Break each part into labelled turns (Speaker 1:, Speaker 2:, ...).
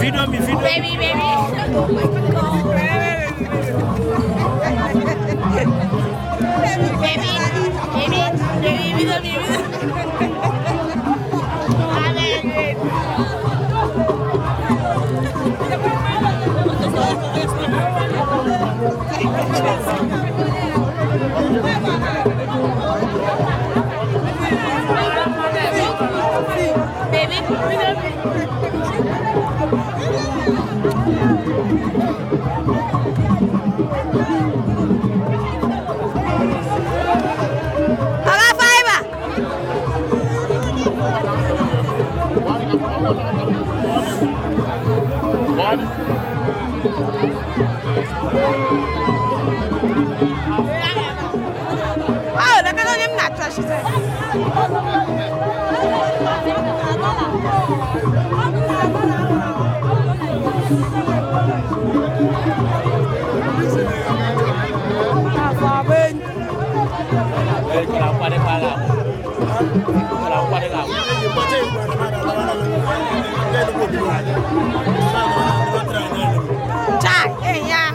Speaker 1: Video me, video.
Speaker 2: Baby, baby. Oh my God. Baby, baby, baby, video me, video. Baby, video me. Oh, look at him not trash. Jack, yeah.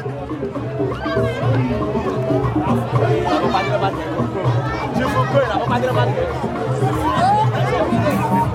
Speaker 2: Video.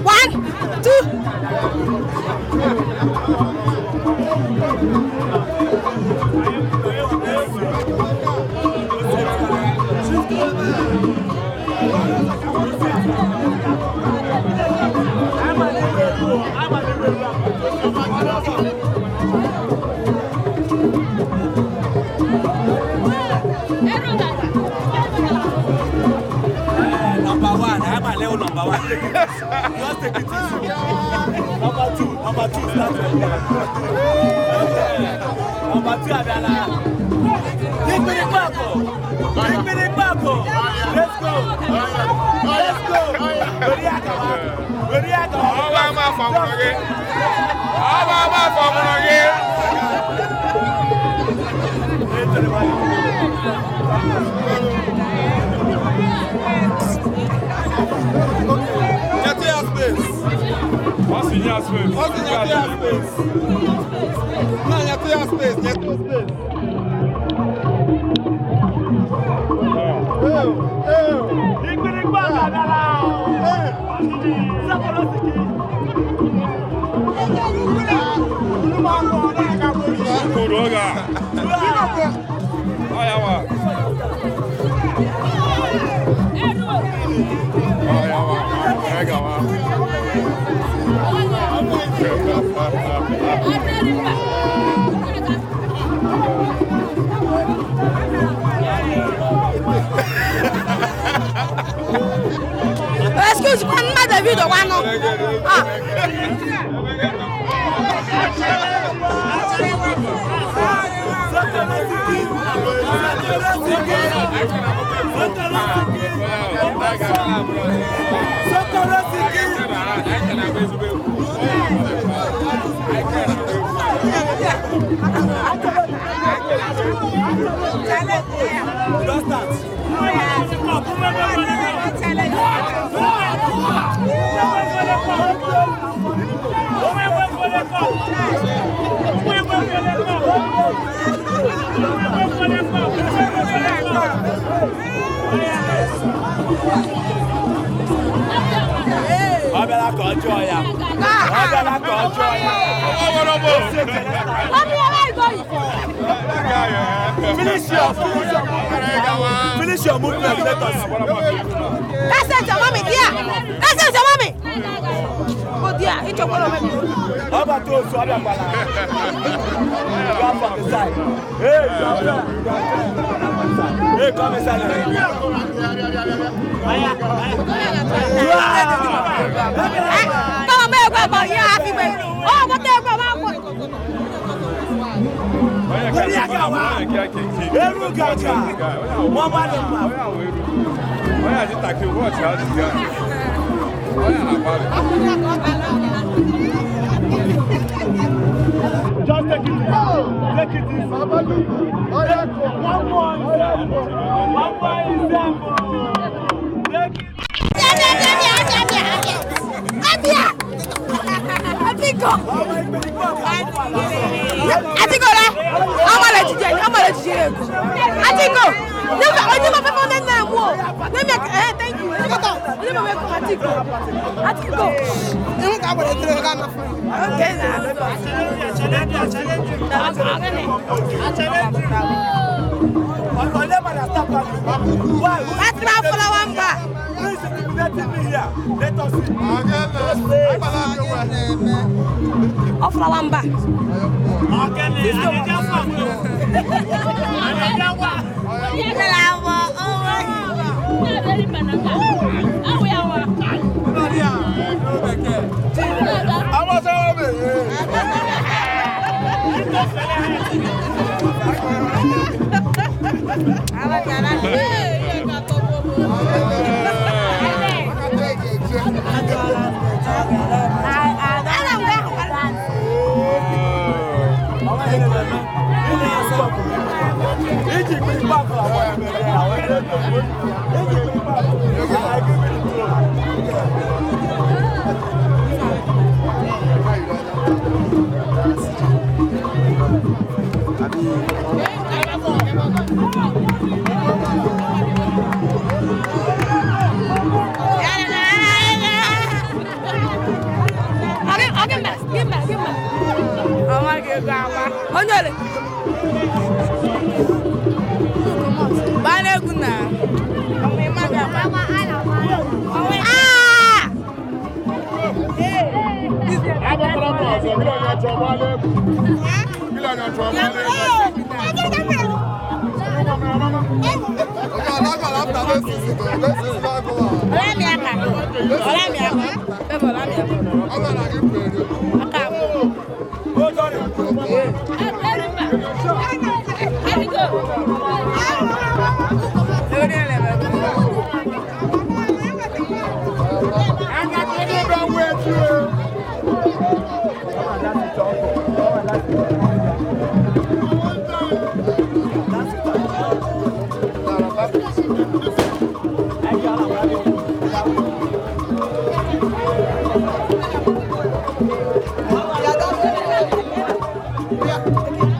Speaker 2: One, two.
Speaker 1: Number one, I'm a level number one. Just take it easy. Number two, start from there. Number two, Abala. Let's go. Let's go.
Speaker 2: Use one mother video one. Ah.
Speaker 1: Finish your movement, let us.
Speaker 2: That's it, your mommy, dear. That's it, your mommy. Oh dear, it's your mommy.
Speaker 1: How about those who are from the side? Hey, hey, come inside.
Speaker 2: Oh, what the
Speaker 1: Just take it easy. Take it easy. One more. One more example. Take it.
Speaker 2: Atiko, thank you. Atiko. Okay.
Speaker 1: Let us see.
Speaker 2: Oflawamba.
Speaker 1: Yeah.